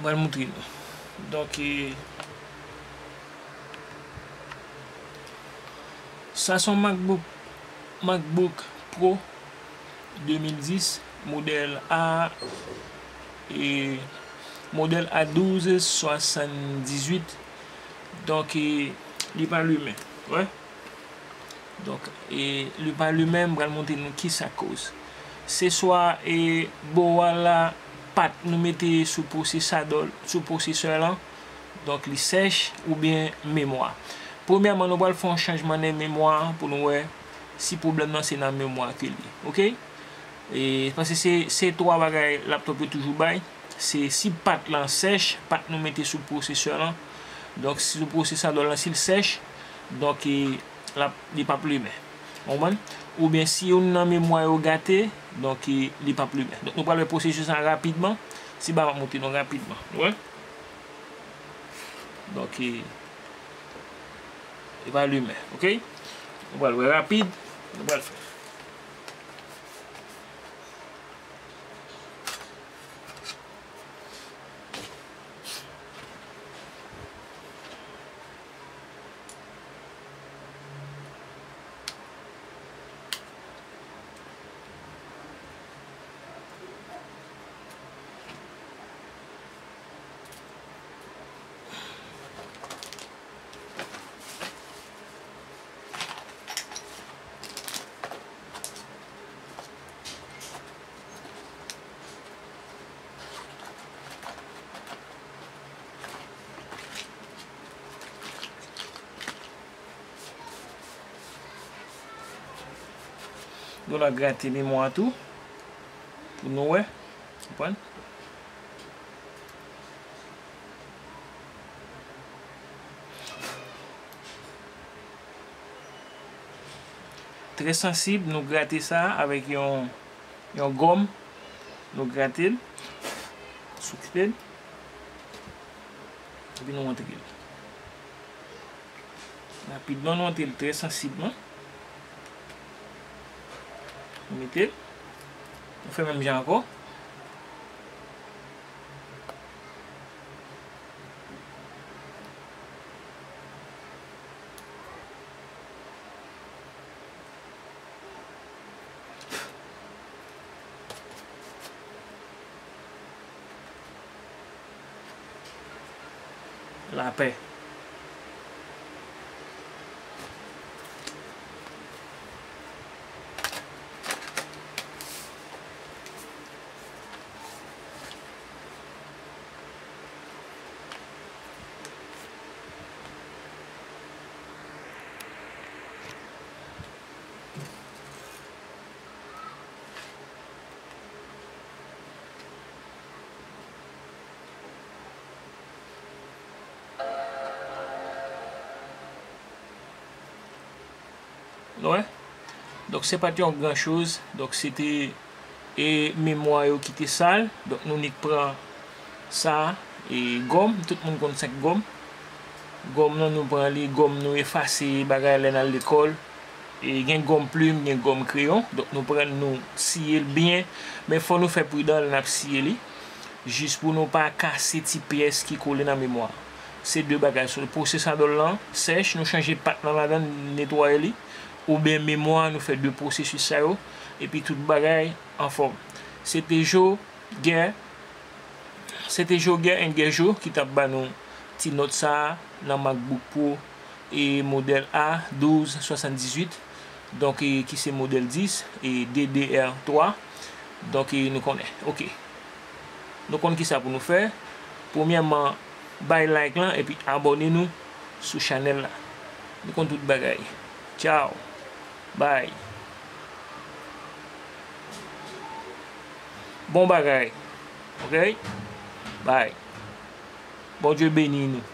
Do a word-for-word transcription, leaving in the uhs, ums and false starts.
Mwen montre nou. Donk, e, sa se yon MacBook, MacBook Pro de mil dis, modèl A, e, modèl A douz swasanndizuit. Donk, e, li pa limen. Wè. Donk, e, li pa limen, m pral montre nou kisa k koz. Se swa, e, bò a la, pat nou mete sou pwosesadò, sou pwosesè lan, donk li sèch, oubyen memwa. Premyèman, nou pral fè yon chanjman nan memwa pou nou wè si pwoblèm nan se nan memwa ke li ye, oke? E, paske se, se twa bagay laptòp yo toujou bay. Se si pat lan sèch, pat nou mete sou pwosesè lan. Donk, si sou pwosesadò lan, si l sèch, donk, e, l ap, li p ap limen. Ou konprann? Oubyen si youn nan memwa yo gate, donk, e, li p ap limen. Donk, nou pral wè pwosesis sa rapidman. Si ba m ap montre nou rapidman. Ou wè? Donk, e, li pa limen, oke? Nou pral wè rapid, nou pral fè. Nou la grate memwa tou pou nou wè. Konprann? Trè sansib, nou grate sa avèk yon, yon gòm. Nou grate l, souke l, epi nou antre l. Rapidman, nou antre l trè sansibman. Nou mete l. Nou fè menm jan ankò. Lapè. Nou wè? Donk, se pa t yon gran choz. Donk, se te, e, memwa yo ki te sal. Donk, nou nik pran sa, e, gòm. Tout moun konn sa k gòm. Gòm nan, nou pran li, gòm nou efase bagay lè n al lekòl. E, gen gòm plim, gen gòm kreyon. Donk, nou pran, nou siye l byen. Men fò nou fè pridan lè n ap siye li. Jis pou nou pa kase ti pyès ki kole nan memwa. Se de bagay sa yo. Pwosesadò lan sèch, nou chanje pat lan ladan, netwaye li. Oubyen memwa, nou fè de pwosesis sa yo. Epi tout bagay anfòm. Se te Joe Guerre, se te Joe Guerre and Guerre Joe ki t ap ba nou ti nòt sa a nan MacBook Pro e modèl A douz swasanndizuit, donk, e, ki se modèl dis e D D R twa. Donk, e, nou konnen. Oke. Nou konn kisa pou nou fè. Premyèman, bay like lan epi abòne nou sou chanèl la. Nou konn tout bagay. Tchao. Bye. Bon bagay. Oke? Bye. Bondye beni nou.